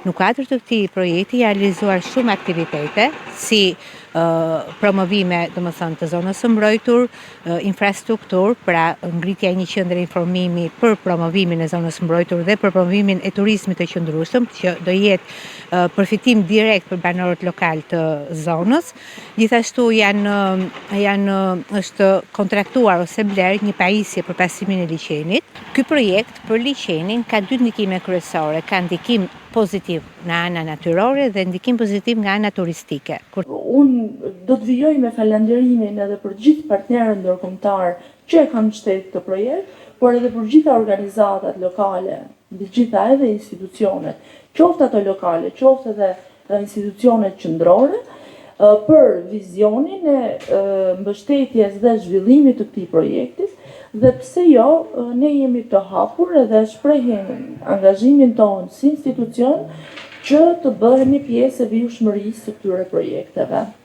Në kuadër të këtij projekti janë realizuar shumë aktivitete, si promovime, domethënë, të zonës së mbrojtur, infrastrukturë, pra ngritja e një qendre informimi për promovimin e zonës së mbrojtur dhe për promovimin e turizmit të qëndrueshëm, që do jetë përfitim direkt për banorët lokal të zonës. Gjithashtu janë janë është kontraktuar ose blerë një pajisje për pastrimin e liqenit. Ky projekt për liqenin ka dy ndikime kryesore, ka ndikim pozitiv nga ana natyrore dhe ndikim pozitiv nga ana turistike. Unë do të vijoj me falënderimin edhe për gjithë partnerët ndërkombëtar që e kanë mbështetur këtë projekt, por edhe për gjitha organizatat lokale, mbi gjitha edhe institucionet, qoftë ato lokale, qoftë edhe institucionet qendrore, për vizionin e mbështetjes dhe zhvillimit të këtij projekti dhe pse jo, ne jemi të hapur edhe shprehim angazhimin tonë si institucion që të bëhemi pjesë e vijueshmërisë së këtyre projekteve.